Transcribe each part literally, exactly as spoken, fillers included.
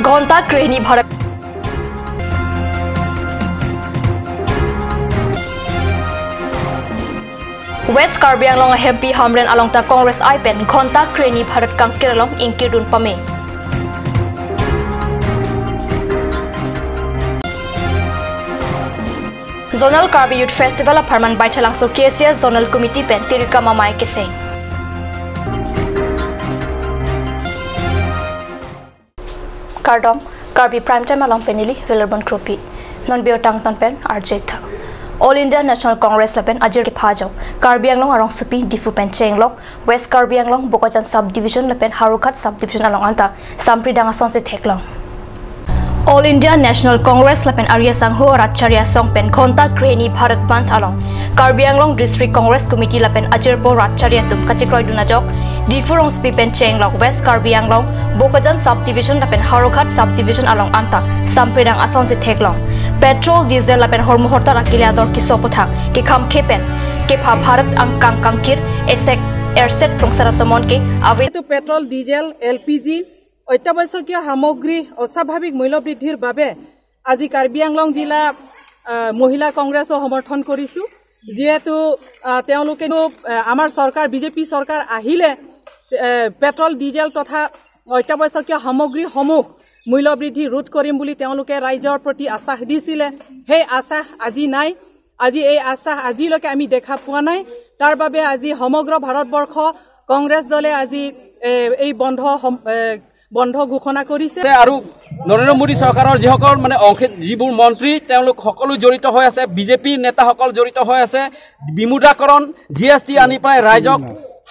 Ghonta krehini Bharat. West Karbi Anglong ahempi Hamren along ta Congress I pen Ghonta krehini Bharat kangkir along ingkirdun pame. Zonal Karbi Youth Festival apharman Baithalangso K C S Zonal Committee pen tirika mamai keseng. Kardom, Karbi Prime Time along pen neli Wilarbon Kropi. Non birta angton pen arjek tha. All India National Congress lapen ajir kepha ajok Karbi Anglong arongsopi Diphu pen chenglok West Karbi Anglong Bokajan Sub Division lapen Howraghat Sub Division along anta sampridang asonsi theklong. All India National Congress lapen Arya Sangho Ratcharya Song pen Ghonta krehini Bharat Bandh along Karbi Anglong District Congress Committee lapen ajirpo Ratcharya atum kachekroidun ajok Diphu rongsopi pen chenglok West Karbi Anglong Bokajan Sub Division lapen Howraghat Sub Division along anta sampridang asonsi theklong. Petrol, diesel lapen hormu hortar akele ador keso aputhak kekhamkhe pen kepha Bharat angkang kangkir esek erset rongsarat tomon ke ave. এইটো petrol, diesel, L P G, অত্যাৱশ্যকীয় সামগ্ৰী অস্বাভাৱিক মূল্য বৃদ্ধিৰ বাবে আজি কাৰ্বি আংলং জিলা, আহ, মহিলা কংগ্ৰেছো সমৰ্থন কৰিছো। যিহেতু, আহ, তেওঁলোকে, আহ, আমাৰ চৰকাৰ, বি জে পি চৰকাৰ আহিলে, আহ, পেট্ৰল, ডিজেল তথা অত্যাৱশ্যকীয় সামগ্ৰীসমূহ মূল্য বৃদ্ধি ৰোধ কৰিম বুলি তেওঁলোকে ৰাইজৰ প্ৰতি আশ্বাস দিছিলে। সেই আশ্বাস আজি নাই। আজি এই আশ্বাস আজিলৈকে আমি দেখা পোৱা নাই। তাৰ বাবে আজি সমগ্ৰ ভাৰতবৰ্ষ কংগ্ৰেছ দলে আজি, এ, এই বন্ধ সম-, এ, বন্ধ ঘোষণা কৰিছে। আৰু নৰেন্দ্ৰ মোদী চৰকাৰৰ যিসকল মানে অংশীদাৰ, যিবোৰ মন্ত্ৰী, তেওঁলোক সকলো জড়িত হৈ আছে। বি জে পিৰ নেতাসকল জড়িত হৈ আছে। বিমুদ্ৰাকৰণ, জি এছ টি আনি পেলাই ৰাইজক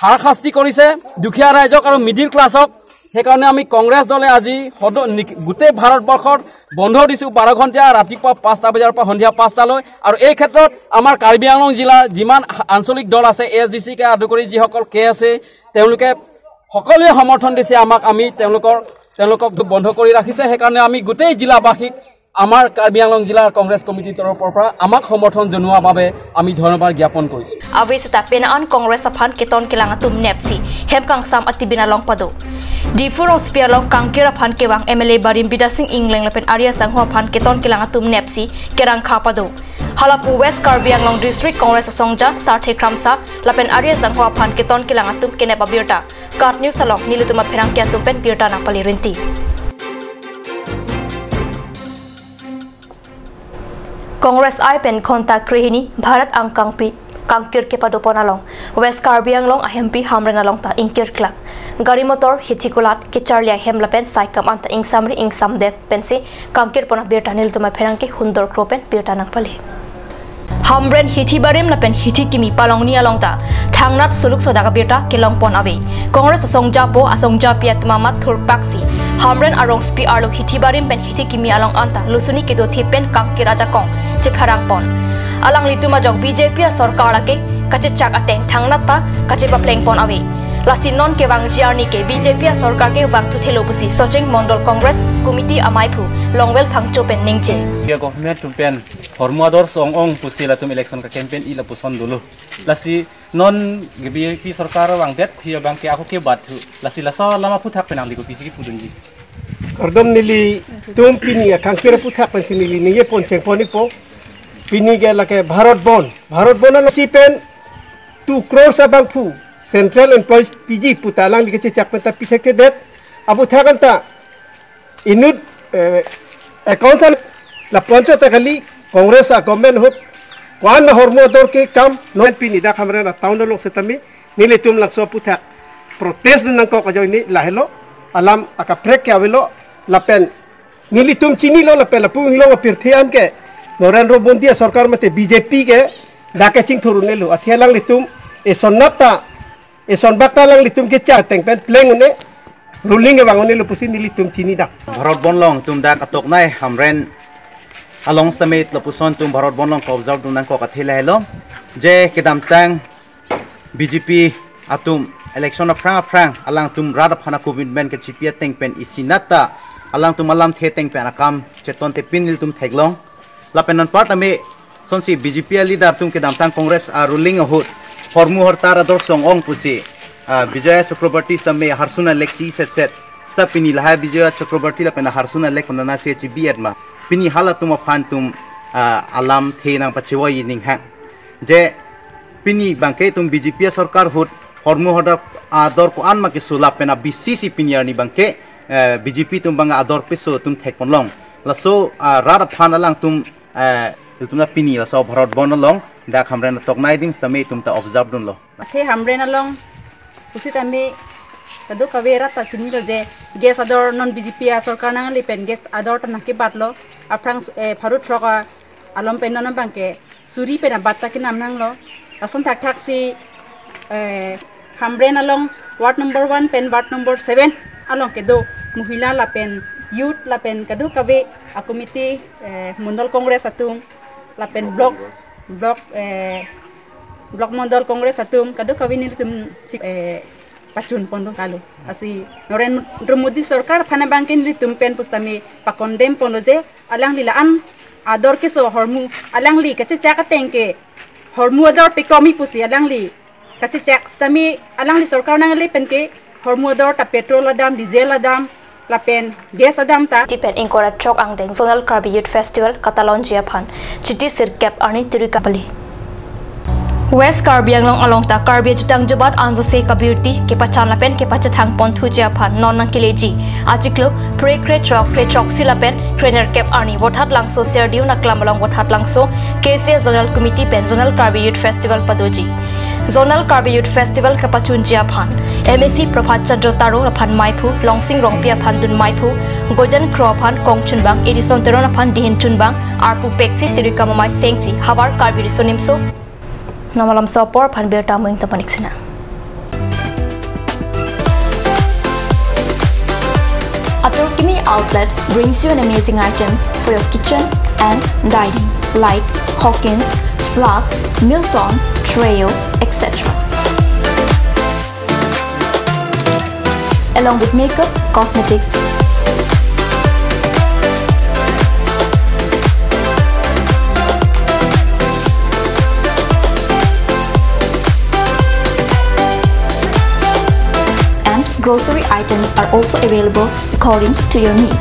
হাৰাশাস্তি কৰিছে, দুখীয়া ৰাইজক আৰু মিডিল ক্লাছক। সেইকাৰণে আমি কংগ্ৰেছ দলে আজি সদ-, নিক-, গোটেই ভাৰতবৰ্ষত বন্ধ দিছো বাৰ ঘণ্টা, ৰাতিপুৱা পাঁচটা বজাৰ পৰা সন্ধিয়া পাঁচটালৈ। আৰু এই ক্ষেত্ৰত আমাৰ কাৰ্বি আংলং জিলাৰ যিমান আঞ্চলিক দল আছে, এ এছ ডি চিকে আদি কৰি যিসকল কে আছে, তেওঁলোকে সকলোৱে সমৰ্থন দিছে আমাক। আমি তেওঁলোকৰ, তেওঁলোকক বন্ধ কৰি ৰাখিছে। সেইকাৰণে আমি গোটেই জিলাবাসীক আমাৰ কাৰ্বি আংলং জিলাৰ কংগ্ৰেছ কমিটিৰ তৰফৰ পৰা আমাক সমৰ্থন জনোৱাৰ বাবে আমি ধন্যবাদ জ্ঞাপন কৰিছো। Ave seta penang an Congress aphan keton kelang atum nepsi hem kangsam atibin along pado. Diphu rongsopi along kangkir aphan kevang M L A barim Bidya Sing Engleng lapen Arya Sangho aphan keton kelang atum nepsi kerangkha pado. Halapu West Karbi Anglong District Congress asongja Sarthe Kramsa lapen Arya Sangho aphan keton kelang atum kenep abirta KAT News along nelitum apherangke atum pen birta nangpali rinti. Congress I pen Ghonta krehini Bharat angkang pi kangkir kepadopon along West Karbi Anglong ahempi Hamren along ta ingkir klak. Gari motor, hithi kulat, kecharli ahem lapen saikam anta ingsamri ingsamdet pensi kangkirpon abirta nelitum apherangke Hundor Kro pen birta nangpali. Hamren hithi barim lapen hithi kimi palongni along ta thangnat suluk sodak abirta kelongpon ave. Congress asongjapo asongjapi atum amat thurpaksi Hamren arongsopi arlo hithi barim pen hithi kimi along anta lusuni kedo thip pen kangkir ajakong chepharangpon. Alanglitum ajok B J P asorkar lake kachechak ateng thangnat ta kachepaplengpon ave. Lasi non kevangji arni ke B J P asorkar ke vangthuthelo pusi Socheng Mondol Congress Committee amaiphu Longwel Phangcho pen ningje. India government atum pen hormu ador song-ong pusi latum election ka campaign-i lapuson dolo. Lasi non B J P sorkar vangdet phi abang ke ako ke bat thu. Lasi laso alam aphuthak pen nangli kopisi kipudunji? Kardom, nelitum pini akangkir aphuthak pensi neli ningjepon chengpon-ipo. Pini ke lake Bharat Bandh. Bharat Bandh alongsi pen two crores abangphu Central Employees piji puta alangli kechechak pen ta pithekthe det. Aphuthak anta inut, eh, account an lapuson ta kali Congress a government ahut ko-an ahormu ador kekam non pini dak Hamren a town along setame nelitum laso aphuthak protest nangkok ajoine lahelo, alam akaprek ke avelo lapen nelitum chinilo lapen lapu inglong apirthe an ke Narendra Modi asorkar mate B J P ke dak kachingthur un-elo, athe alanglitum eson nat ta eson bak ta alanglitum kechak ateng pen pleng un-e, ruling kevang un-elo pusi nelitum chini dak. Bharat Bandh along atum dak atok nai Hamren along stamit lapuson atum Bharat Bandh along ka-observe dun nangkok athe lahelo. Je kedamtang B J P atum election aphrang aphrang alangtum rat aphan a-commitment kechipi ateng pen isi nat ta alangtum alamthe ateng pen akam cheton te pin nelitum theklong. Lapen non part ame sonsi B J P a-leader atum kedamtang Congress a-ruling ahut hormu hortar ador song-ong pusi, ah, Bijoy Chakraborty sitame harsun alekchi setset Seta pini lahai Bijoy Chakraborty lapen Harsun alek konana si chibi etma. Pini halatum aphan itum, ah, alamthe nangpachevoi ninghang. Je pini abangke itum B J P asorkar ahut hormu hodor ador ko-an ma keso lapen abisi si pini arni abangke, eh, B J P atum abang ador piso itum thekponlong. Laso, ah, rat aphan alangtum, eh, itum ta pini laso Bharat Bandh along dak Hamren atok nai adim sitame itum ta observe dunlo. Athe Hamren along pusitame kadokave rat ta chinilo je gas ador non B J P asorkar nangle pen gas ador ta nangkebatlo. Aphrang, eh, pharo throk along pen non abangke suri pen abat ta kenam nanglo. Lason thakthak si, eh, Hamren along ward number one pen ward number seven along kedo mohila lapen youth lapen kadokave a-committee, eh, Mondol Congress atum lapen block, block, eh, block Mondol Congress atum kadokave nelitum, eh, pachunpon do kalo. Lasi Narendra Modi sorkar aphan abangke nelitum pen pusitame pa-condemn ponlo je alangli la-an ador keso hormu, alangli kachechak ateng ke hormu ador pekomi pusi alangli kachechak sitame alangli sorkar nangle pen ke hormu ador ta petrol adam, diesel adam lapen gas adam ta. Tipen ingkoi ra throk angdeng Zonal Karbi Youth Festival katalonji aphan Chiti sirkep arni tiri kapali. West Karbi Anglong along ta Karbi ajutang jubat anjose kabirti kepachan lapen kepachethang ponthuji aphan non nangkeleji achiklo phre krethrok, krethrok si lapen krenerkep arni Vothatlangso Serdiu Naklam along Vothatlangso K C A Zonal Committee pen Zonal Karbi Youth Festival padoji. Zonal Karbi Youth Festival kepachunji aphan M A C Prabhat Chandra Taro aphan maiphu, Longsing Rongpi aphan dun maiphu, Gojen Kro aphan kongchunbang, Edison Teron aphan dihin chunbang, arpu peksi tirika mamai sengsi havar Karbi Riso Nimso. Namalam sopor aphan birta muing tapanik sina. Atur Kimi Outlet brings you an amazing items for your kitchen and dining, like Hawkins, flasks, Milton, Treo, et cetera. Along with makeup, cosmetics, and grocery items are also available according to your needs.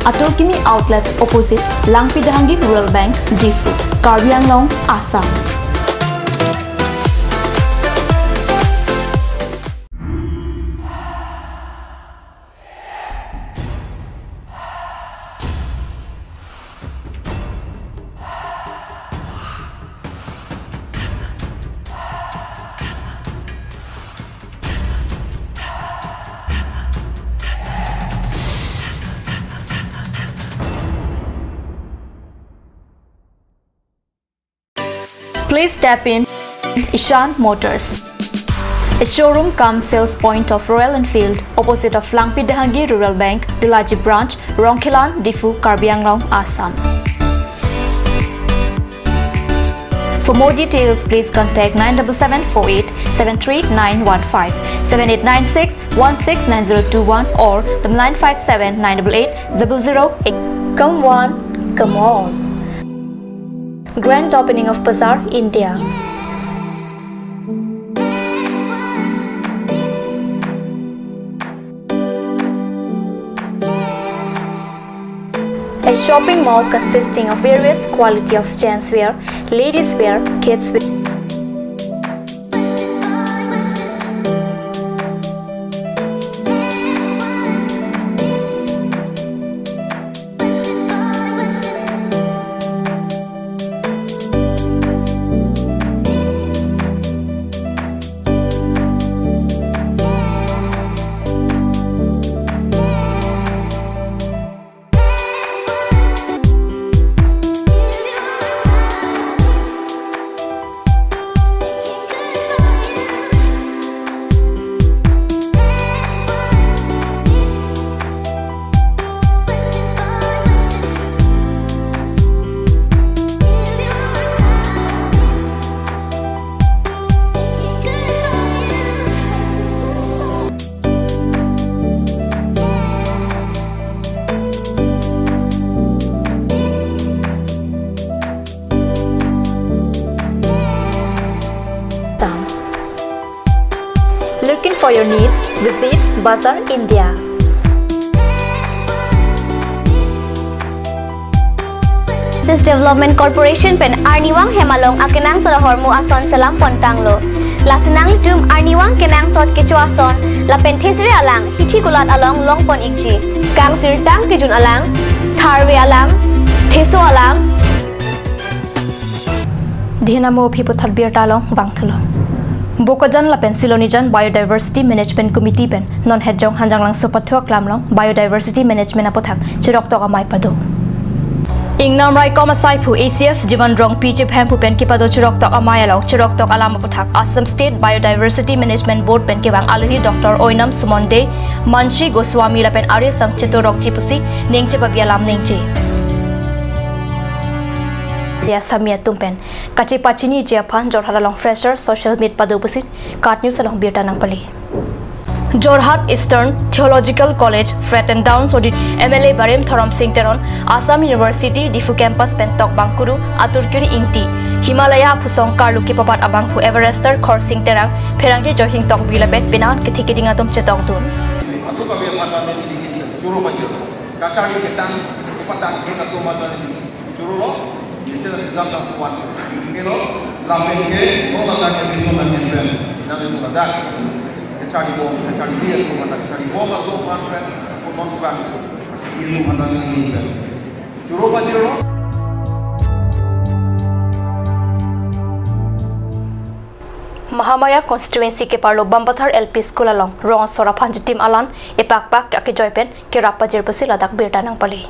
Atur Kimi Outlet opposite Langpi Dehangi Rural Bank, Diphu, Karbi Anglong, Assam. Please step in Ishan Motors, a showroom cum sales point of Royal Enfield, opposite of Langpi Dehangi Rural Bank, Delaji Branch, Rongkhelan, Diphu, Karbi Anglong, Assam. For more details, please contact nine double seven four eight seven three nine one five, seven eight nine six one six nine zero two one or the nine five seven nine double eight double zero eight. Come one, come all. Grand opening of Bazaar India. A shopping mall consisting of various quality of gents wear, ladies wear, kids wear. Looking for your needs? Visit Bazar India. Resources Development Corporation pen arnivang hem along akenangsot ahormu ason selam pon tanglo. Lasi nanglitum arnivang kenangsot kecho ason lapen thesere alang hithi kulat along long pon ikji. Kangsir tang kejun alang, tharve alang, theso alang. Dhinamo aphi puthot birta along bang thulo. Bokajan lapen Silonijan Biodiversity Management Committee pen non Hetjong Hanjanglangso pathu aklam along Biodiversity Management aputhak chiroktok amei pado. Ingnam raikom asaiphu A C F Jivan Rongpi chephem pu pen kepado chiroktok amei along chiroktok alam aputhak Assam State Biodiversity Management Board pen kevang alohi Doctor Oinam Sumonde, Manshi Goswami lapen Ari Sangcheto Rokji pusi ningje pabi alam ningje. Ria Sami atum pen kachepachiniji aphan Jorhat along fresher social meet pado pusi KAT News along birta nangpale. Jorhat Eastern Theological College, Fred and Downs Audit, M L A Barim Thorom Sing Teron, Assam University, Diphu Campus pen tokbang kuru, Atur Kiri Ingti, Himalaya aphusong karlu kepapat abangphu Everester Khorsing Terang, pherangke Joysing Tokbi lapen penan kethe keding atum chetongdun. Atum kami apa kami ini kita curu maju. Kachari ketang, kupatang kita tu mata ini. Churu lo, isi la exam na kuan. Kelo, lapen ke, so la ta ke so na ke pen. Na le tu ka dak. Kachari bom, kachari bi, ko mata kachari bom, ko pan pen, ko non kan. Ilu mata ni ni pen. Churu pa churu. Mahamaya constituency keparlo Bampathar L P School along rong asor aphan chitim alan epakpak akejoi pen kerap pajir pusi ladak birta nangpale.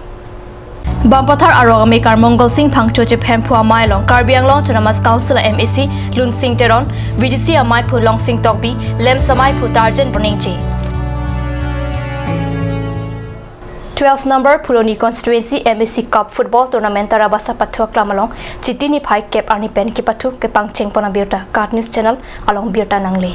Bampathar arong amekar Mongal Sing Phangcho chephem phu amei along Karbi Anglong Autonomous Council a M A C Lunsing Teron, V D C ameiphu Longsing Tokbi, LAMPS ameiphu Tarjen Boningje. Twelve number Phuloni constituency M A C Cup football tournament Tarabasa pathu aklam along Chiti niphai kep arni pen kepathu kepangcheng pon abirta KAT News Channel along birta nangle.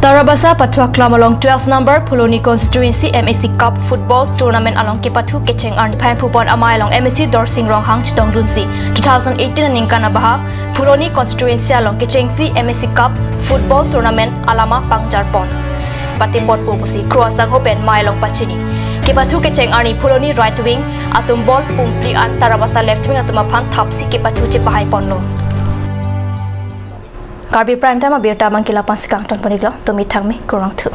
Tarabasa pathu aklam along twelve number Phuloni constituency M A C Cup football tournament along kepathu kecheng arni phai phu pon amei along M A C Dorsing Ronghang chetongdunsi two thousand eighteen aningkan abaha Phuloni constituency along kechengsi M A C Cup football tournament alama pangjar pon. Pate pon po pusi Kro asangho pen mei along pachini. Kepathu kecheng arni Phuloni right wing atum ball pungpli an Tarabasa left wing atum aphan thapsi kepathu chepahai ponlo. Karbi Prime Time abirta abang ke la-an si kangton pon iklo, tumi thangmi, kurvangthu.